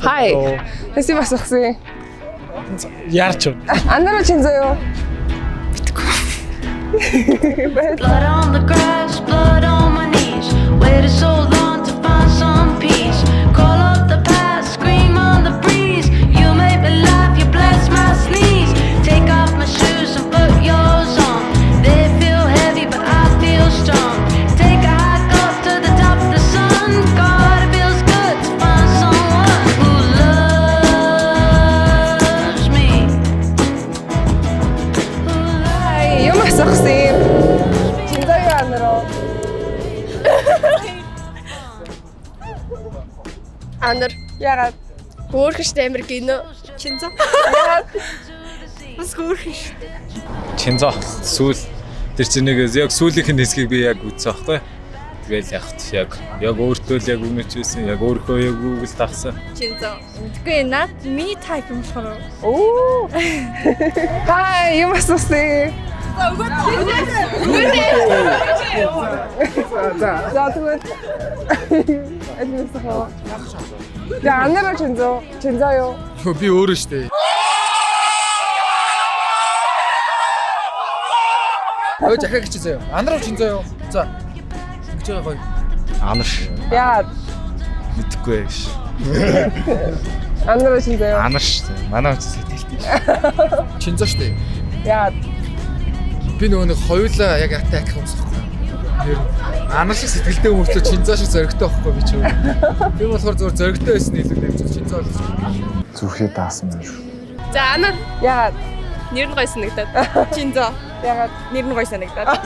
Хай. Тэсээ бас асуусан. Яарч юу? Анараа чин заяа. Битгүй. Blood on the grass, blood on my knees. Waited so long to find some peace. Call up the past, scream on the breeze. You made me laugh, you bless my sneeze. Take off my shoes and put yours on. They feel heavy, but I feel strong. Take a hike up to the top of the sun. God, it feels good to find someone who loves me. Who loves Хай, юм асуусан юм. Чин заяа анараа. Анар Ягаад? хөөрхөн штэ амир гинөө. Чинзо. Ягаад? Бас хөөрхөн штэ. Чинзо сүүл тэр чинь нэг яг сүүлийнх нь хэсгийг би яг үзсэн байхгүй. Тэгэл яг яг яг өөртөө л яг үнэч байсан, яг өөрийнхөө яг үг л дагсан. Чинзо. Мэдгүй наад миний type юм болохоор. Оо. Хай, юм асуусан. За за тэгвэл аль нь асуух вэ? За анараа чин зөө. Чин заа юу? Йоо би өөрөө штэ. Ой захаа гэж заяа. Анараа чин заяа. За. Ингэж байгаа гоё. Анар. Яагаад? Мэдхгүй байж. Анараа чин заяа. Анар шүү дээ. Манай хүн сэтгэлтэй шүү. Чинзо штэ. Яагаад? Би нөгөө нэг хоёулаа яг атак хүмүүс байхгүй. Нэр анар шиг сэтгэлтэй хүмүүстээ чинзо шиг зөрөгтэй байхгүй би ч юу. Би болохоор зөвхөн зөрөгтэй байсан илүү дэмжиж чинзо болж. Зүрхээ даасан байна шүү. За анар Яагаад? нэр нь гоё санагдаад. Чинзо. Яагаад? Нэр нь гоё санагдаад.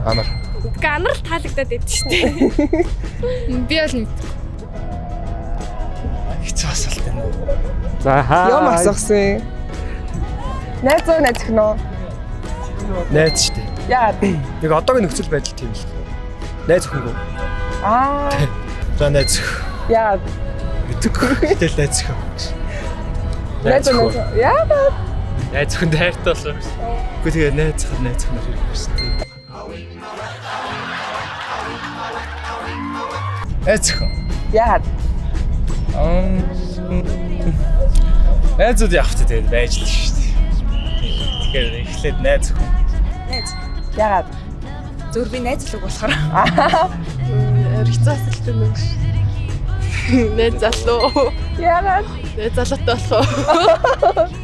Анар. Гэхдээ анар л таалагдаад байд штэ. Би бол мэдгүй. Хэцүү асуулт байна. За хаа. Юм асуусан. Найз уу найз охин уу? Найз штэ. Яагаад? Яг одоогийн нөхцөл байдал тийм л. Найз охингүй. Аа. За найз охин. Яагаад? Мэдгүй. Гэтэл найз охин. Найз уу найз охин? Яагаад? Найз охинд хайртай болсон юм шиг. Үгүй тэгээ найз охин найз охин хэрэг шүү дээ. Найз охин. Яагаад? Найзууд явах тэ тэгээд байж л шүү дээ. Тэгэхээр эхлээд найз охин. Найз. Яагаад? Зөв би найзлаг болохоор. Хэцүү асуулт юм шиг. Найз залуу. Яагаад? Найз залуутай болох уу?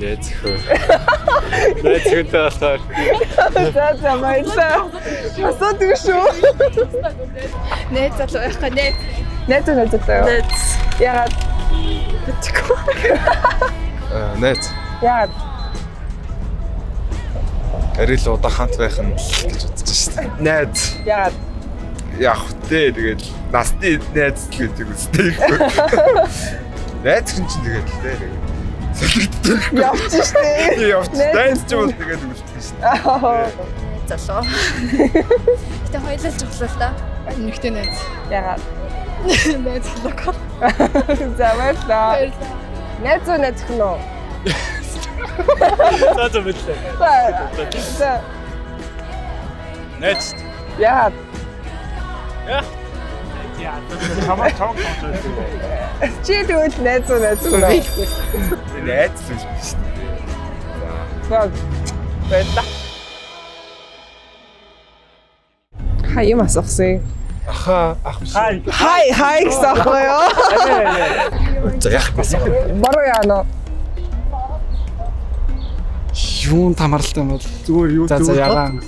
Найз охин. Найз охинтой болохоор За за баярлалаа. Асуудаг шүү. Найз залуу байхгүй найз. Найз уу найз уу? Найз. Яагаад? Мэдгүй. Найз. Яагаад? Арай л удаан хамт байх нь л гэж бодож шүү дээ. Найз. Яагаад? Яг тэ тэгээд насны найз л гэдэг үстэй. Найз хүн чинь тэгээд л тэ. Солигддог. Явчих штэ. Явчих. Найз ч юм бол тэгээд үлдсэн шүү дээ. Залуу. Гэтэ хоёулаа л чухал л да. Эмэгтэй найз. Яагаад? Найз залуу. За баярлалаа. Баярлалаа. Найз уу найз охин уу? За за мэдлээ. За. найз. Яагаад? Яа. Чамаа чамаа чамаа. Чи тэгвэл найз уу найз охин уу? Найз л шүү дээ. За. Баярлалаа. Хай юм асуусан. Аха ах биш. Хай хай гэсэн аахгүй юу? За яах вэ? Баруу яана. Юун тамаралтай юм бол Зүгээр юу за за ягаан.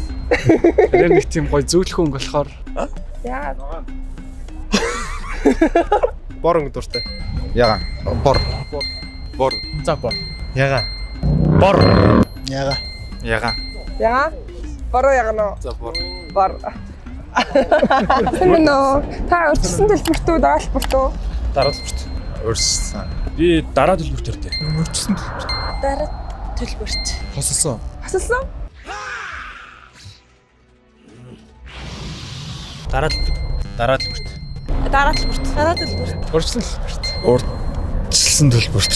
Тэр нэг тийм гой зөөлхөн өнгө болохоор Яагаад? Бор өнгө дуртай. Ягаан. Бор. Бор. за бор. Ягаан. Бор. Ягаан. Ягаан. Яа? Баруу ягна уу? За бор. Бар. Тэр нөө та урьдчилсан төлбөрт үү, дараа төлбөрт үү? Дараа төлбөрт. Урьдчилсан. Би дараа төлбөрт төртэй. Мөрчсөн төлбөрт. Дараа төлбөрт. Хосолсон. Хасалсан? Дараа төлбөрт. Дараа төлбөрт. Дараа төлбөрт. Дараа төлбөрт. Урьдчилсан төлбөрт. Урьдчилсан төлбөрт.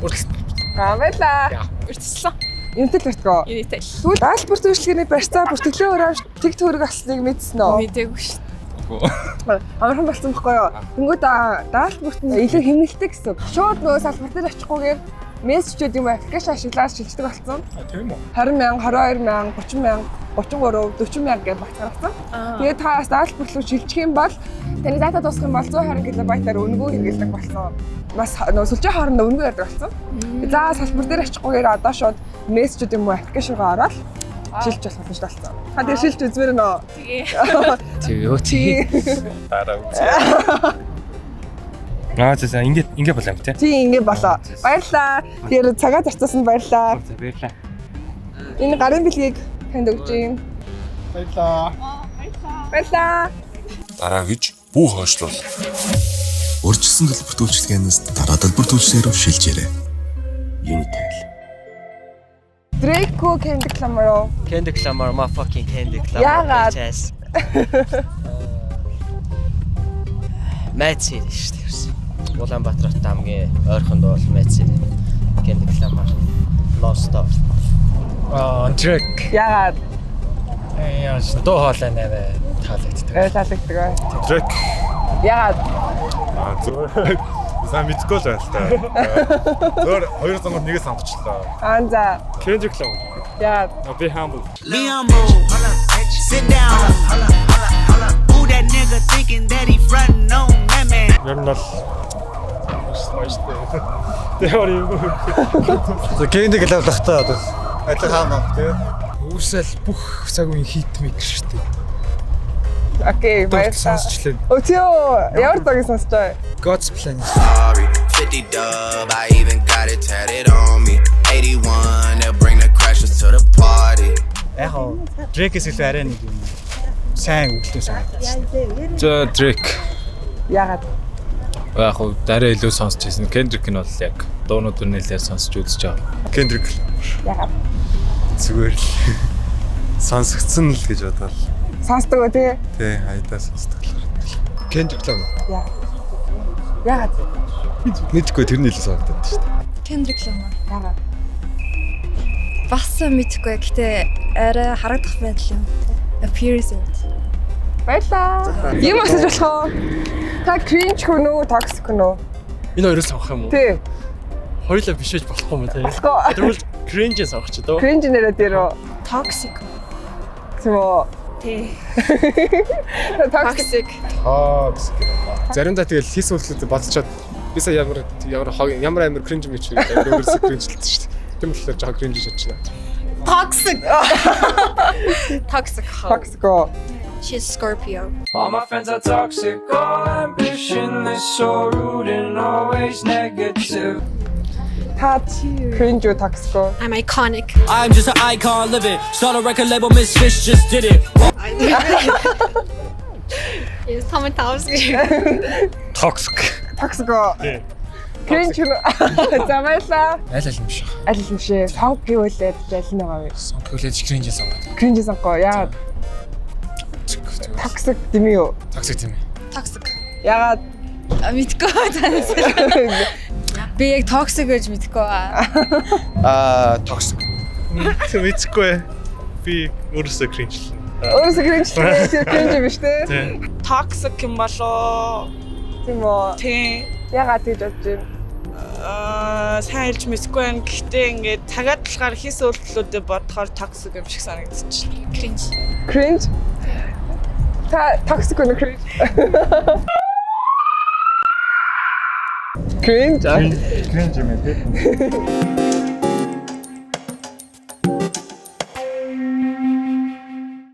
Урьдчилсан. Аа баярлаа. Урьдчилсан. Юм төлбөрт гоо. Юнитэл. Тэгвэл даалбар үйлчлэгээний барьцаа бүртгэлийн хураамж тэг төгрөг алсныг мэдсэн үү? Мэдээгүй шүү. Мэдгүй. Амархан болсон байхгүй юу? Тэнгүүд даалт бүрт нь илүү хэмнэлтэй гэсэн. Шууд нөгөө салбар дээр очихгүйгээр мессежүүд юм application ашиглаад шилждэг болсон. Тийм үү? 20 мянга, 22 мянга, 30 мянга, 33, 40 мянга гэж багц гаргасан. Тэгээд та бас даалт бүрлүү шилжих юм бол таны дата дуусах юм бол 120 ГБ-аар үнэгүй хэрэглэдэг болсон. Бас нөгөө сүлжээ хоорондоо үнэгүй ярьдаг болсон. За салбар дээр очихгүйгээр одоо шууд мессежүүд юм уу application руу ороод шилж болох боломжтой болсон. Та тэгээ шилж үзмээр нөө. Тий ёо тий. Дараа үзье. Аа за ингэ болоо юм тий. Тий ингэ болоо. Баярлаа. Тэгэхээр цагаа зарцуулсанд баярлаа. За баярлаа. Энэ гарын бэлгийг танд өгч юм. Баярлаа. Баярлаа. Дараа гэж бүү хойшлуул. Урьдчилсан төлбөрт үйлчилгээнээс дараа төлбөрт үйлчлэг рүү шилжээрэй. Unitel. Drake үү Kendrick Lamar уу? Kendrick Lamar, my fucking Kendrick Lamar. Яагаад? Bitch ass. Mad City шүү дээ. Улаанбаатарт хамгийн ойрхон дуу бол Mad City. Kendrick Lamar. Lost Star. Аа, Drake. Яагаад? Яа, дуу хоолой нэрээ таалагддаг. Таалагддаг бай. Drake. Яагаад? Аа зүгээр. Сайн мэдгүй л байна л та. Зүгээр хоёр зангууд нэгээ сонгочлоо. Аа за. Kendrick Lamar. Яагаад? Be humble. Be humble. Sit down. Who that nigga thinking that he frontin' on that man? Ер нь бол баяжтай. Тэр юм. За Kendrick Lamar та одоо Адилхан хаана тий. Үүсэл бүх цаг үеийн hit maker шүү дээ. Okay, баярлалаа. Сонсчлээ. Өө ямар дууг сонсч байгаа? God's Plan. 50 dub, I even got it tatted on me. 81, they'll bring the crashers to the party. Яг хоо Drake-с илүү арай нэг юм сайн өглөө санагдсан. За Drake. Яагаад? Яг хуу дараа илүү сонсч байсан. Kendrick нь бол яг дуунууд нь нэлээд сонсч үзэж байгаа. Kendrick Lamar. Яагаад? Зүгээр л сонсогдсон л гэж бодвол. Сонсдог уу тий? Тий, хайдаа сонсдог л. Kendrick Lamar. Яагаад? Мэдгүй тэр нь илүү санагдаад шүү дээ. Kendrick Lamar. Яагаад? Бас мэдэхгүй. Гэтэ арай харагдах байдал юм. Appearance. Баярлаа. Юм асууж болох уу? Та cringe хүн үү, toxic хүн үү? Энэ хоёроос сонгох юм уу? Тий. Хоёулаа биш байж болохгүй юм тий. Болохгүй. Тэгвэл cringe сонгох ч дөө. Cringe нэрээ дээр үү? Toxic. Тийм үү? Тий. Toxic. Toxic. Заримдаа тэгэл хийсэн үйлдэлүүд бодцоод би сая ямар ямар хог ямар амар cringe юм чи гэдэг өөрөөсөө cringe лсэн шүү дээ. Тийм болохоор жоохон cringe шатчихна. Toxic. Toxic. Toxic уу? She's Scorpio. All my friends are toxic, all ambitionless, so rude and always negative. Та cringe үү, toxic уу? I'm iconic. I'm just an icon living. Start a record label, Misfits just did it. Yes, Tommy Toxic. Toxic. Toxic уу? Тий. Cringe хүн үү? За баярлаа. Аль аль юм шиг. Аль аль юм шиг. Сонг гэвэл аль нь байгаа вэ? Сонг гэвэл cringe сонгоо. Cringe сонгоо. Яагаад? Toxic тийм үү? Toxic тийм ээ. Toxic. Яагаад? Мэдгүй танаас. Би яг toxic гэж мэдгүй аа. Аа, toxic. Мэдгүй. Би өөрөөсөө cringe л. Өөрөөсөө cringe л cringe юм биш үү? Toxic юм болоо. Тийм үү? Тий. Яагаад тэгж бодож байна? Аа, сайн хэлж мэдэхгүй байна. Гэхдээ ингээд цагаад болохоор хийсэн үйлдэлүүдэд бодохоор toxic юм шиг санагдчихлаа. Cringe. Cringe? Та toxic үү cringe? Cringe. Cringe юм ээ тий.